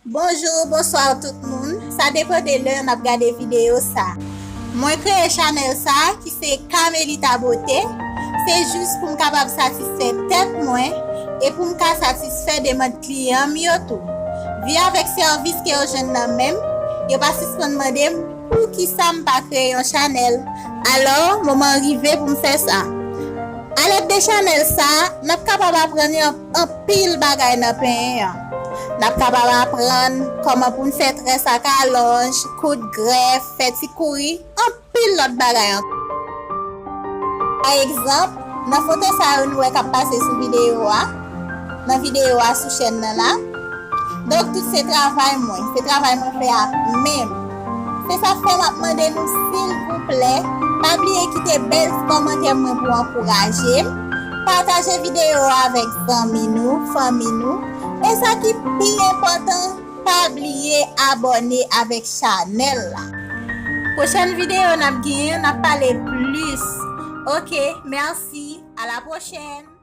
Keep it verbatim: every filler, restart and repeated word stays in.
Bonjou, bonswa tout moun. Sa depann de lè n ap gade videyo sa. Mwen kreye chanèl sa ki se Carmelita Beauté. Se jis pou m kapab satisfè tèt mwen e pou m ka satisfè demann kliyan m yo tou. Vi avèk sèvis ke yo jwenn nan men m, yo pa sispann mande m poukisa m pa kreye yon chanèl. Alò, moman an rive pou m fè sa. Alèd de chanèl sa, n ap kapab aprann yon anpil bagay nan penyen an. N ap kapab aprann kòman pou n fè très ak alonj, koud grèf, fè ti kouri, anpil lòt bagay ankò. Pa egzanp, nan foto sa yo nou wè k ap pase sou videyo a, nan videyo a sou chèn nan la. Donk, tout se travay mwen, se travay mwen fè ak men m. Se sa k fè m ap mande nou, silvouplè, pa bliye kite bèl ti kòmantè mwen pou ankouraje m. Pataje videyo a avèk zanmi nou, fanmi nou. E sa ki pi enpòtan, pa bliye abòne avèk chanèl la. Pwochèn videyo n ap genyen, n ap pale plis. Oke, mèsi. A la pwochèn.